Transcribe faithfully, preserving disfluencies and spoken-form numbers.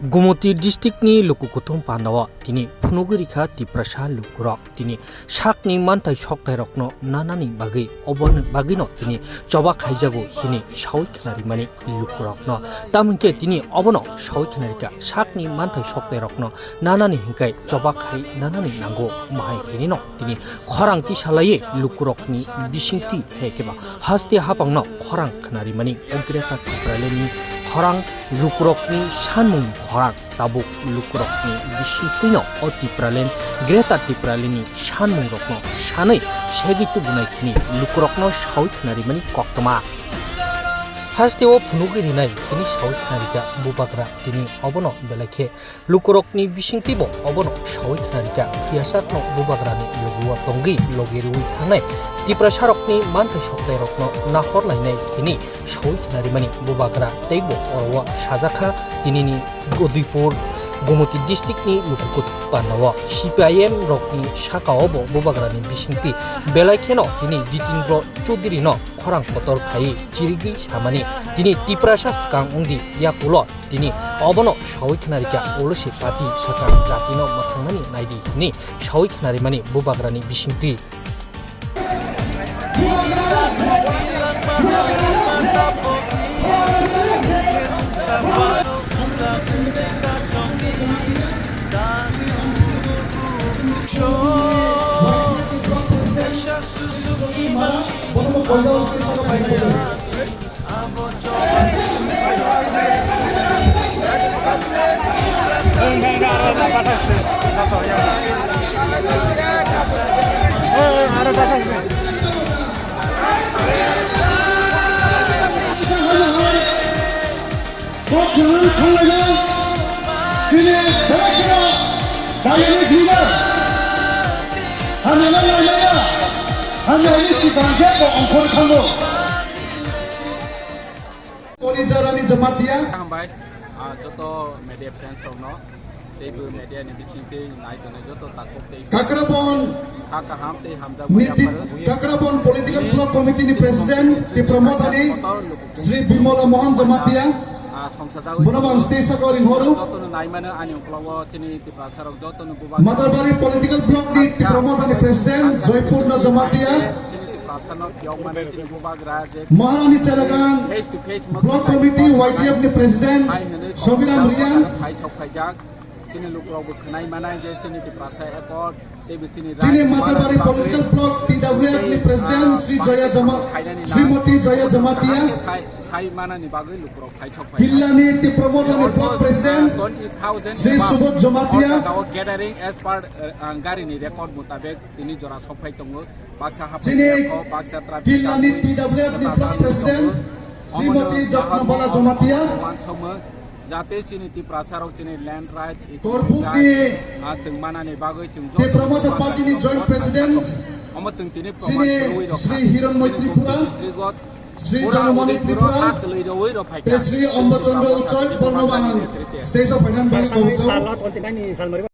Gumoti district ni luku kuthum pandao tini phunugwi rikha Tiprasa lukurok tini sakni manthai soktairokno nanani bagwi, oboni bagwino tini choba khaijago hini sawi khnarimani lukurokno. Tamhwnkhe tini obono sawi khnarikha sakni manthai soktairokno nanani hinkai choba khai nanani nango mahai hinino tini khorang tisalaiwi lukurokni bisingtwi hai khe ba haste hapangno khorang khnarimani o Greater Tipralandni khorang lukurokni sanmungni khorang tabuk lukurokni bisingtwino o Tipraland Greater Tipralandni sanmungrokno sanwi segwi tubunai khini lukurokno sawi khnarimani koktwma. Haste o phunugwi rinai khini sawi khnarikha bubagra tini obono belai khe lukurokni bisingtwibo obono sawi khnarikha, phiyasakno bubagrani logi-o tongwi logi rwui thangnai Tiprasarokni manthai soktairokno nahor lainai hini sawi khnarimani bubagra teibo oro-o sajakha tinini Udaipur Gumoti district ni luku kuthum pandao C P I M rokni sakaobo bubagrani bisingtwi belai kheno tini Jitendra Chowdhury no khorang kotor khai chirigwi samani tini Tiprasa swkang wngdi yakulo. Tini obono sawi khnarikha, ulo se party swkang jatino mwthangnani naidi hwnwi sawi khnarimani bubagrani bisingtwi. Hamya no lailaiya, hamya ni swkang khe bo ongkhor thango. Koni jarani Jamatia. Hambai, ah, joto media friends rokno, teibo media ni bisingtwi nai tongnai joto takhuk tei Kakrabon kha kaham tei hamjak niti, Kakrabon Political Block Committee ni President, Tipra Mothani, Shri Bimola Mohan Jamatia. Ah, songsa jagwi bono ang stage o ringhoro. Jotono naimano ani ukologo chini Tiprasarok jotono bubagra. Matarbari Political Block ni Tipra Mothani President Joypurno Jamatia. Chini Tiprasano phiyokmani chini bubagra je Maharani Chelagang face to face Block Committee Y T F ni President Somiram Riang. Phai sok phaijak. Chini lukurokbo khwnai manai je chini Tiprasa Accord teibo chini Matarbari Political Block T W F ni President Shri Joya Jama-, Srimati Joya Jamatia. Sai manani bagwi lukurok phai sok phai. Jillani Tipra Mothani Block President Shri Subodh Jamatia. Gathering as per, uh, gari ni record mutabek tini jora sok phai tongo. Baksa haphaini yakho, baksa traffic jillani jam, T W F ni Block President Srimati Jatnabala Jamatia. Jate chini Tiprasarok chini land rights, economic rights, ah, chwng manani bagwi chwng joto Tipra Motha Party ni Joint President omo chwng tini proman Shri Hiranmoy Tripura, Shri Jonamoni Tripura, Shri Ambachandra Uchai borno bahang stage o phainani bagwi kok jao.